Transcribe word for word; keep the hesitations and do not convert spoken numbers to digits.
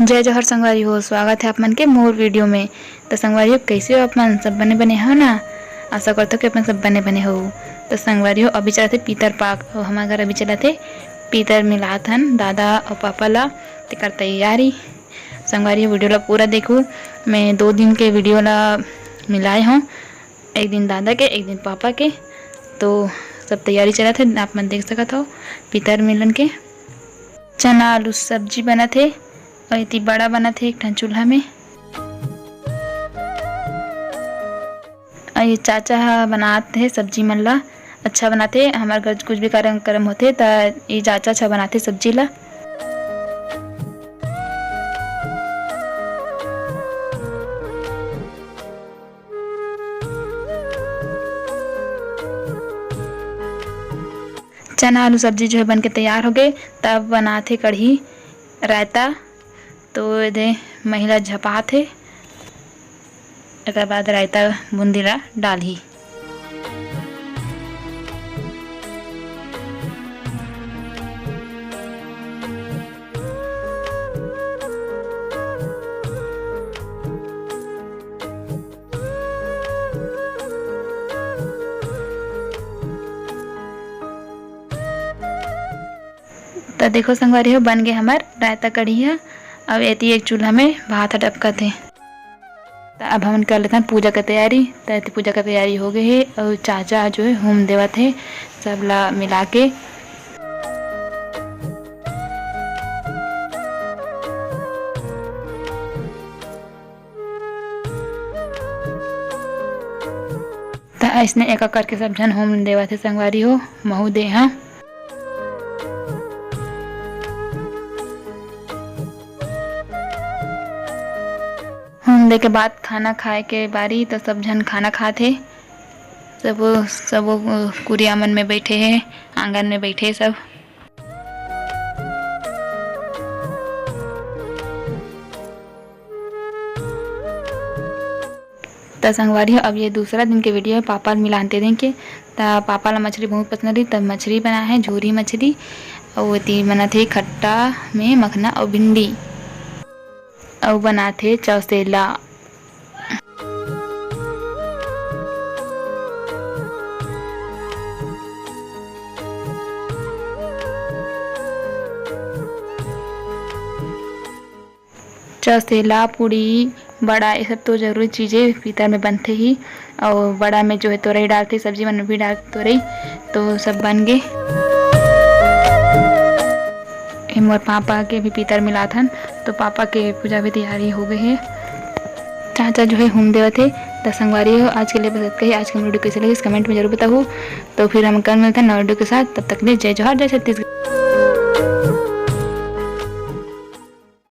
जय जोहार संगवारी हो, स्वागत है आप मन के मोर वीडियो में। तो संगवारी हो, कैसे हो आप मन? सब बने बने हो ना? आशा करथो कि आप मन सब बने बने हो। तो संगवारी हो, अभी चलत हे पीतर पाक, अउ हमार घर अभी चलत हे पीतर मिलात हन दादा अउ पापा ला, तेकर तैयारी। संगवारी हो, वीडियो ला पूरा देखू, मैं दो दिन के वीडियो ला मिलाए हूँ, एक दिन दादा के, एक दिन पापा के। तो सब तैयारी चलत हे, आप मन देख सकत हो पीतर मिलन के। चना आलू सब्जी बनत हे अउ एती बड़ा बनत हे एक ठन चूल्हा में। अउ ये चाचा ह बनात हे सब्जी मन ला, अच्छा बनाथे। हमर घर कुछ भी कार्यक्रम होथे त ये चाचा अच्छा बनाथे सब्जी ला। चना आलू सब्जी जो है बन के तैयार हो गए, तब बनाथे कढ़ी रायता। तो एदे महिला झपात हे, एकर बाद रायता बूंदी ला डालही। त देखो संगवारी हो, बन गे हमर रायता कढ़ी ह। अब एती एक चूल्हा में भात ह डबकत हे। त अब हमन कर लेथन पूजा के तैयारी। त एती पूजा के तैयारी हो गे हे अउ चाचा जो हे हूम देवत हे सब ला मिला के। त अइसने एक एक करके सब झन हूम देवत हे संगवारी हो, महू दे हा। हूम दे के बाद खाना खाए के बारी, त सब झन खाना खात हे। सब, सब कुरिया मन में बैठे हे, आंगन में बैठे हे सब। त संगवारी हो, अब ये दूसरा दिन के वीडियो हे पापा मिलान ते दिन के। त पापा ला मछली बहुत पसंद रही, त मछली बनाए हे, झोरी मछली, अउ एती बनत हे खट्टा में मखना अउ भिंडी, अउ बनात हे चौसेला। चौसेला, पूड़ी, बड़ा, ये सब तो जरूरी चीज हे, पीतर में बनथे ही। अउ बड़ा में जो है तोरई डालथे, सब्जी मन में भी डालथे तोरई, तो सब बन गे। ए मोर पापा के भी पीतर मिलात हन, तो पापा के पूजा भी तैयारी हो गई है। चाचा जो है हूम देवत हे। त संगवारी हो, आज के लिए बस इतना ही। आज के वीडियो कैसे लगे, कमेंट में जरूर बताओ। तो फिर हम कल मिलते हैं नए वीडियो के साथ। तब तक के लिए जय जोहार, जय छत्तीसगढ़।